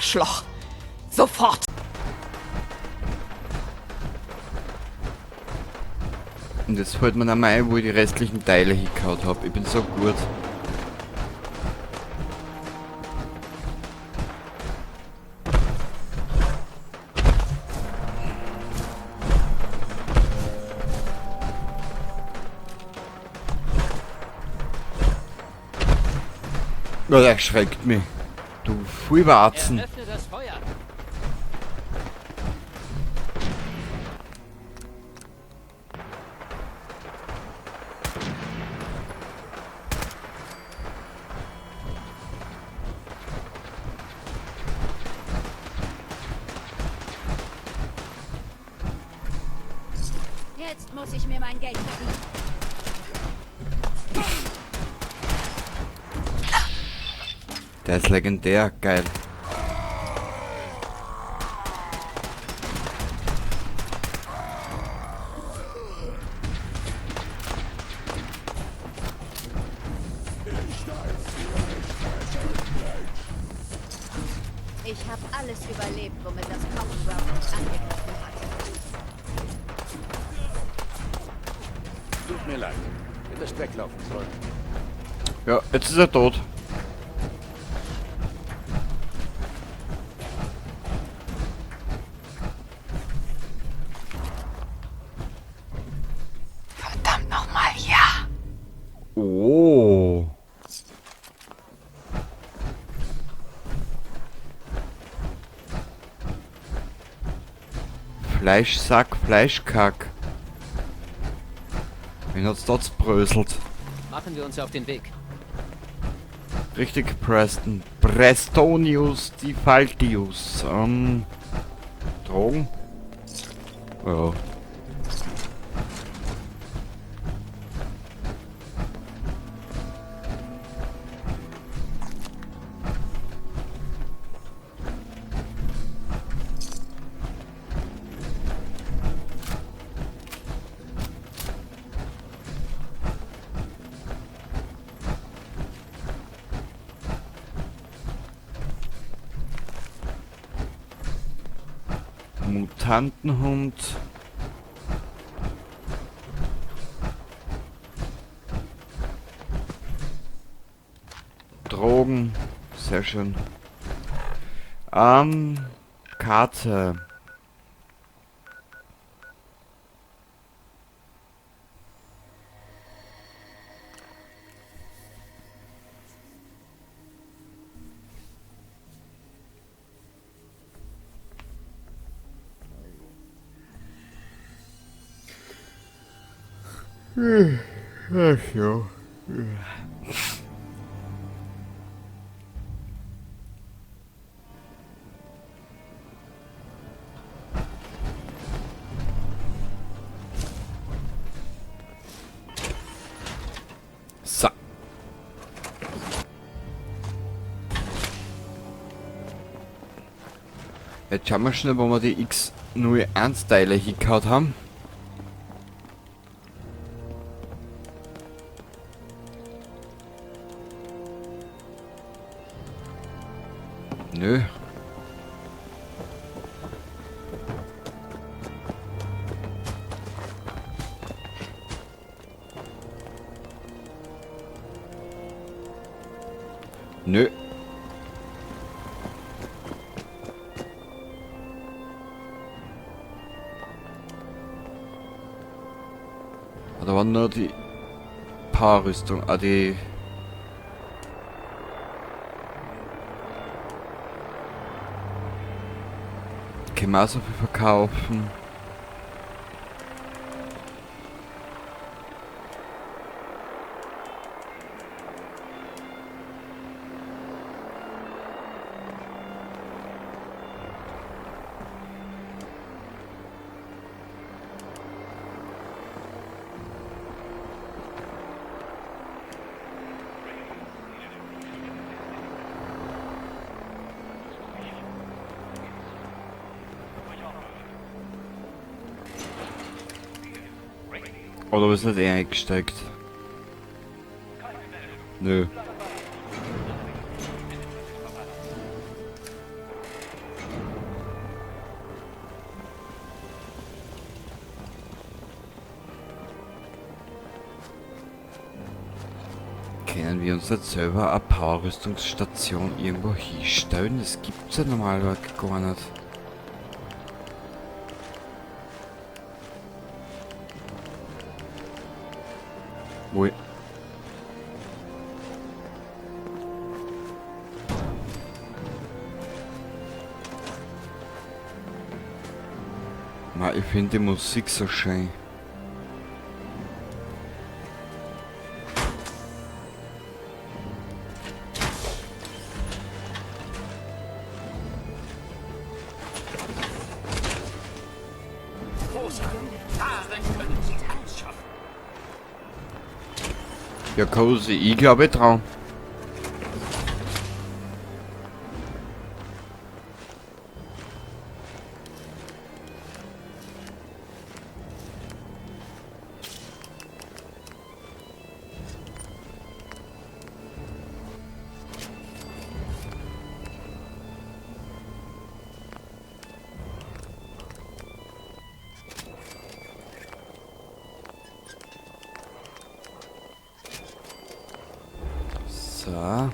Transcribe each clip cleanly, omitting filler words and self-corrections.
Arschloch. Sofort. Und jetzt fällt mir noch mal ein, wo ich die restlichen Teile hingehauen hab. Ich bin so gut. Ja, der erschreckt mich. Du Vollwarzen. Eröffne das Feuer. Jetzt muss ich mir mein Geld verdienen. Der ist legendär, geil. Ich habe alles überlebt, womit das Commonwealth mich angegriffen hat. Tut mir leid. Hättest weglaufen sollen. Ja, jetzt ist er tot. Verdammt nochmal, ja. Oh. Fleischsack, Fleischkack. Wen hat's dort bröselt? Machen wir uns auf den Weg. Richtig, Preston. Prestonius Defaltius. Drogen? Ja. Mutantenhund. Drogen. Sehr schön. Karte. Ach ja. So. Jetzt schauen wir schnell, wo wir die X01 Teile hingehauen haben. Nö. Nö. Ah, da waren nur die Power-Rüstung, ah, die Können wir auch so viel verkaufen. Oder bist du nicht eh eingesteigt? Nö. Kannst du jetzt selber eine Power-Rüstungsstation irgendwo hinstellen? Das gibt's ja normalerweise gar nicht. Wo ich... Ma, ich finde die Musik so schön. Ja, Cozy, ich glaube dran. So.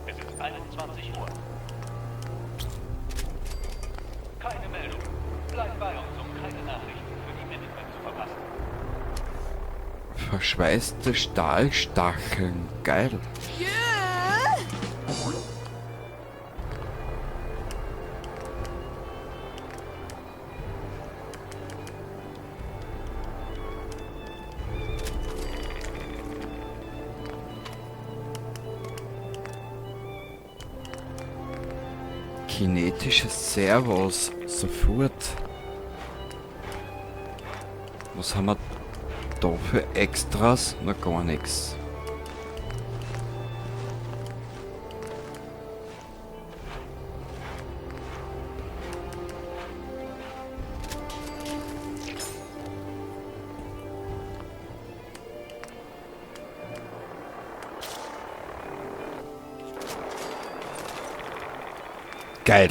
Es ist 21 Uhr. Keine Meldung. Bleibt bei uns, um keine Nachrichten für die Minutemen zu verpassen. Verschweißte Stahlstacheln. Geil. Kinetisches Servos, sofort. Was haben wir da für Extras? Na, gar nichts. Geil.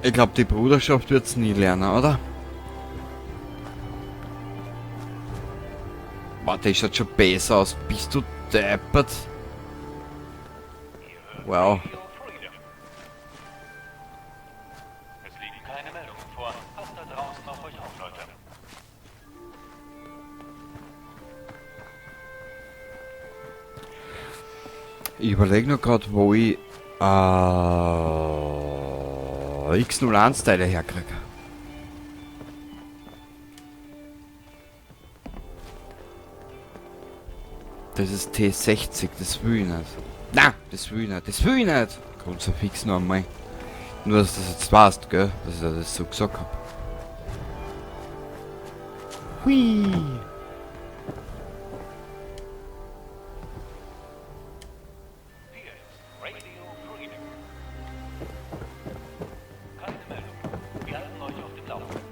Ich glaub, die Bruderschaft wird's nie lernen, oder? Warte, die schaut schon besser aus. Bist du deppert? Wow. Es liegen keine Meldungen vor. Passt da draußen auf euch auf, Leute. Ich überlege noch grad, wo ich X01 Teile herkriege. Das ist T60, das will ich nicht. Na, das will ich nicht, das will ich nicht. Kommt so fix noch einmal. Nur, dass du das jetzt weißt, gell? Dass ich das so gesagt hab. Hui! Hier ist Radio Freedom. Keine Meldung. Wir halten euch auf dem Laufenden.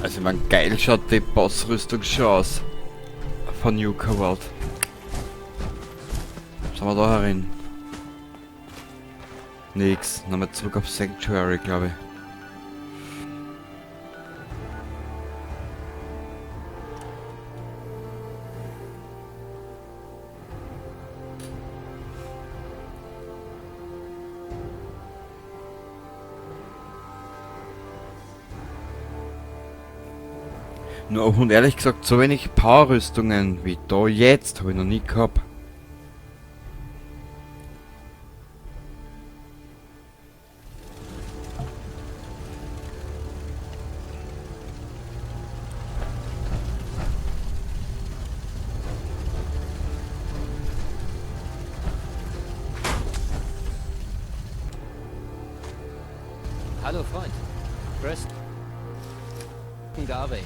Also ich mein, geil schaut die Bossrüstung schon aus. Von Nuka World. Was haben wir da herin? Nix. Nochmal zurück auf Sanctuary, glaub ich. Nur und ehrlich gesagt, so wenig Power-Rüstungen wie da jetzt habe ich noch nie gehabt. Hallo Freund. Preston Garvey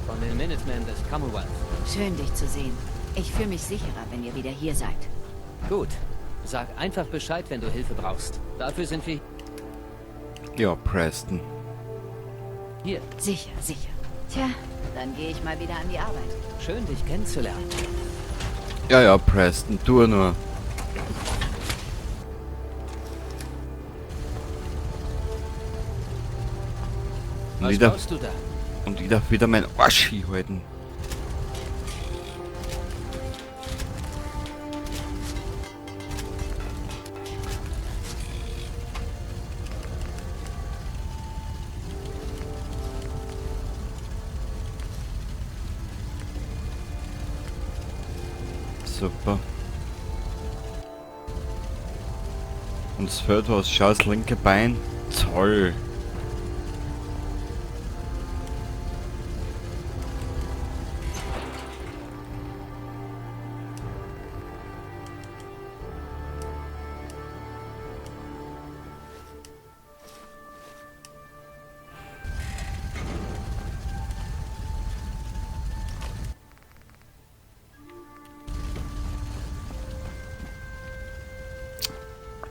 von den Minutemen des Commonwealth. Schön, dich zu sehen. Ich fühle mich sicherer, wenn ihr wieder hier seid. Gut. Sag einfach Bescheid, wenn du Hilfe brauchst. Dafür sind wir Ja, Preston. hier. Sicher, sicher. Tja, dann gehe ich mal wieder an die Arbeit. Schön, dich kennenzulernen. Ja, ja, Preston, tu nur. Und Was ich darf, brauchst du da? und ich darf wieder meinen Arsch hinhalten. Super. Und es fällt was, schau das linke Bein. Toll.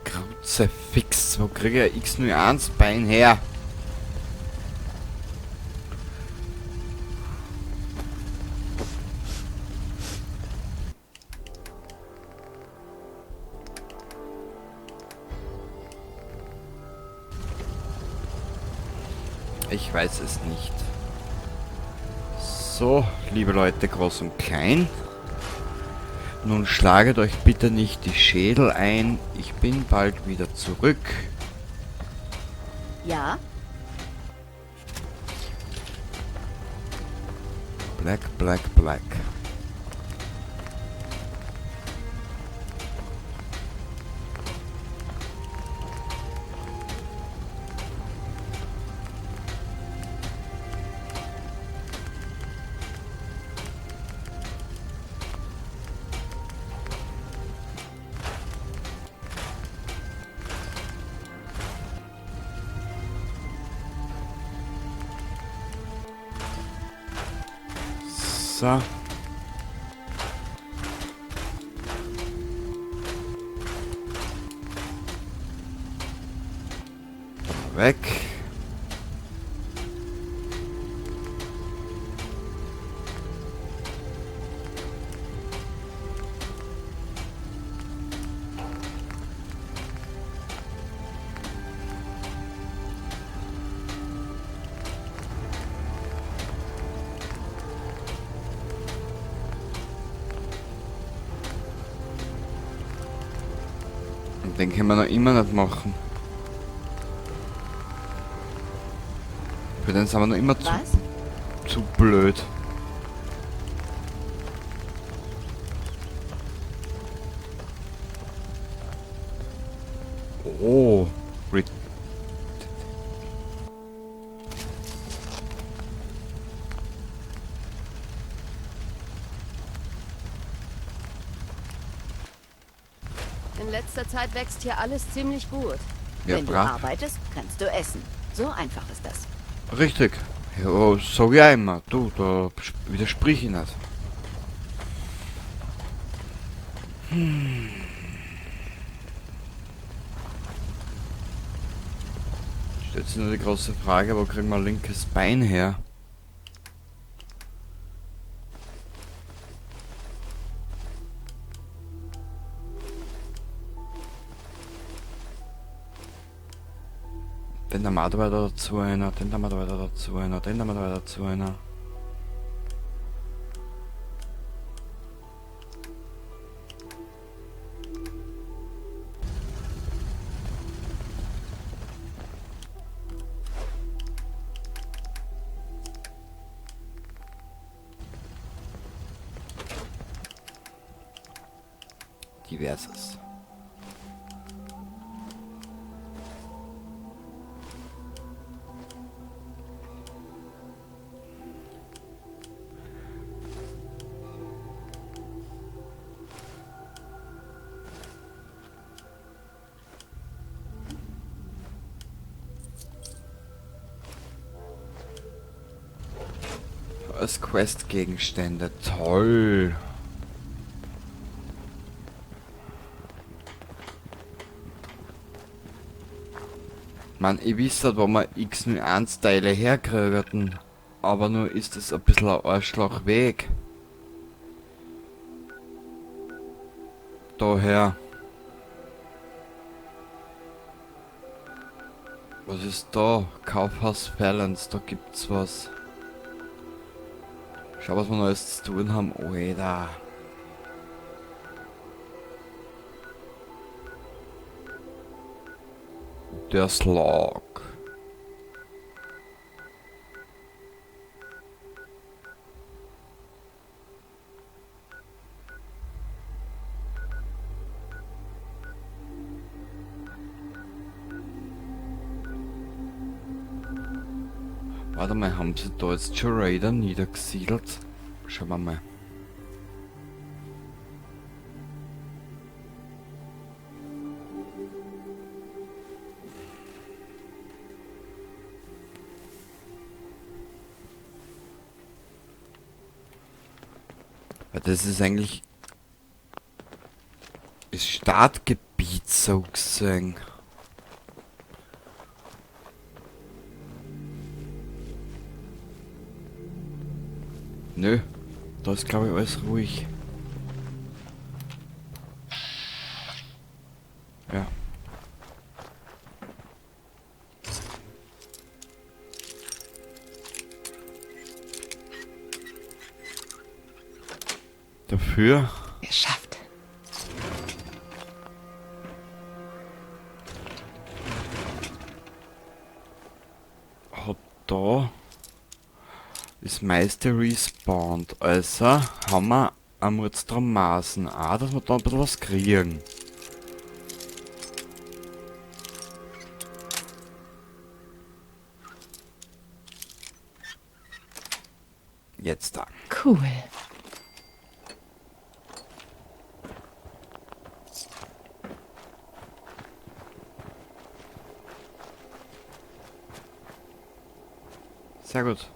Kruzifix, wo kriege ich X01 Bein her? Ich weiß es nicht. So, liebe Leute, groß und klein. Nun schlaget euch bitte nicht die Schädel ein. Ich bin bald wieder zurück. Ja? Black, black, black. So. Weg. Und den können wir noch immer nicht machen. Für den sind wir noch immer zu blöd. Oh. In letzter Zeit wächst hier alles ziemlich gut. Ja, Wenn du brav. arbeitest, kannst du essen. So einfach ist das. Richtig. Ja, sag ich auch immer. Du, da widersprich ich nicht. Stellt sich nur die große Frage, wo kriegen wir linkes Bein her? Den haben wir da weiter dazu einer, den haben wir da weiter dazu einer, den haben wir da weiter dazu einer. Diverses. Als Quest-Gegenstände. Toll. Man, ich weiß nicht, wo wir X01 Teile herkriegen. Aber nur ist es ein bisschen ein Arschlochweg. Daher. Was ist da? Kaufhaus Balance, da gibt's was. Schau, was wir noch alles zu tun haben. Alter. Der Slog. Warte mal, haben sie da jetzt schon Raider niedergesiedelt? Schauen wir mal. Weil das ist eigentlich das Startgebiet so gesehen. Nö, da ist glaube ich alles ruhig. Ja. Dafür Geschafft. Hat da das meiste respawned. Also haben wir am jetzt dran maßen auch, dass wir da ein bisschen was kriegen. Jetzt da. Cool. Sehr gut.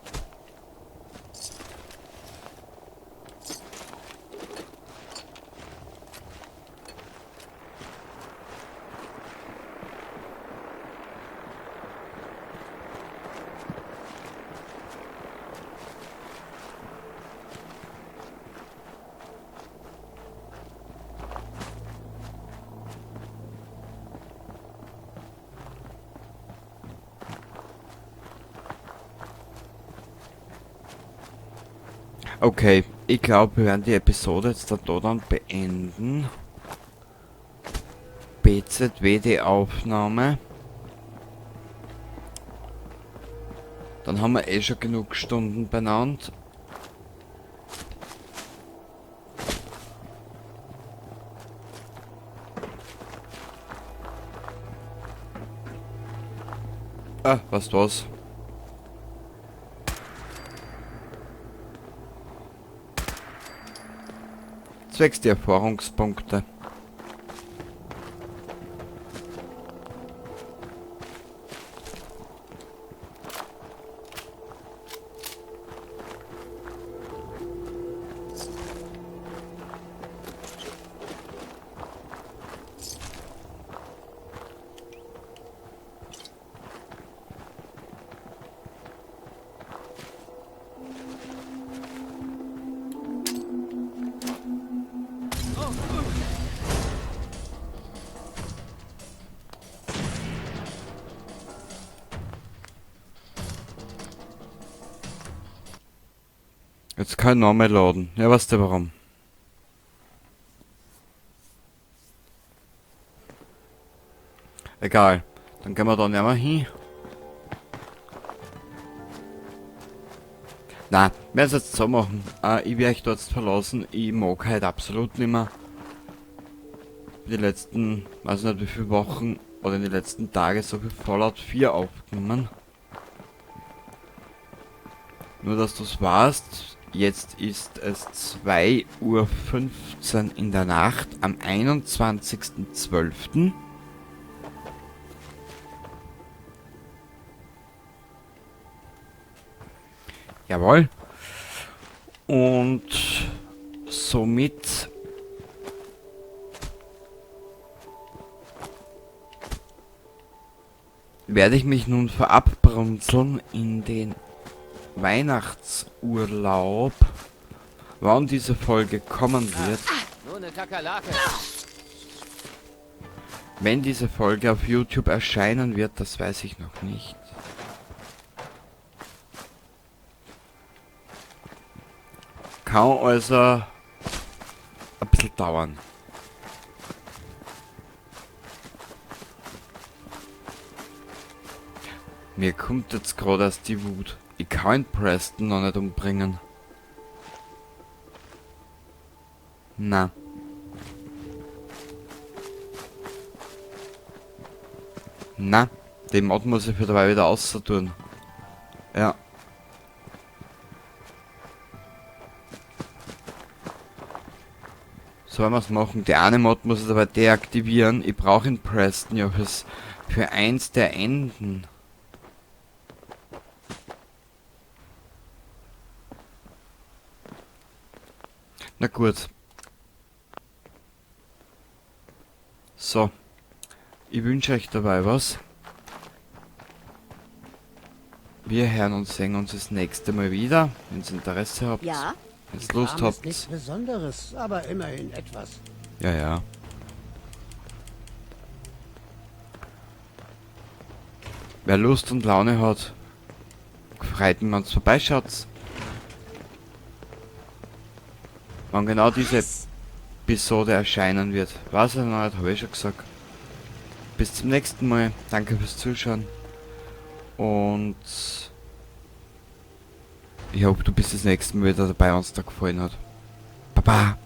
Okay, ich glaube, wir werden die Episode jetzt da dann beenden. BZW die Aufnahme. Dann haben wir eh schon genug Stunden benannt. Ah, was was? Zwecks die Erfahrungspunkte. Jetzt kann ich noch mehr laden. Ja, weißt du warum? Egal. Dann gehen wir da nicht mehr hin. Na, wir werden es jetzt so machen. Ich werde euch dort jetzt verlassen. Ich mag halt absolut nicht mehr. Die letzten, weiß nicht wie viele Wochen oder in den letzten Tagen so viel Fallout 4 aufgenommen. Nur, dass du's weißt, jetzt ist es 2:15 Uhr in der Nacht am 21.12. Jawohl. Und somit werde ich mich nun verabbrunzeln in den Weihnachtsurlaub. Wann diese Folge kommen wird. Nur eine Kakerlake. Wenn diese Folge auf YouTube erscheinen wird, das weiß ich noch nicht. Kann also ein bisschen dauern. Mir kommt jetzt gerade erst die Wut. Ich kann Preston noch nicht umbringen. Na. Na, den Mod muss ich für dabei wieder außer tun. Ja. Sollen wir's machen? Die eine Mod muss ich dabei deaktivieren. Ich brauche ihn Preston ja für eins der Enden. Na gut. So. Ich wünsche euch dabei was. Wir hören und sehen uns das nächste Mal wieder, wenn's Interesse habt. Ja? Wenn's Lust Kram ist habt. nichts Besonderes, aber immerhin etwas. Ja, ja. Wer Lust und Laune hat, freut mich, wenn's vorbeischaut. Wann genau diese Episode erscheinen wird, weiß ich noch nicht, hab ich schon gesagt. Bis zum nächsten Mal. Danke fürs Zuschauen. Und ich hoffe, du bist das nächste Mal wieder dabei, wenn's dir gefallen hat. Baba!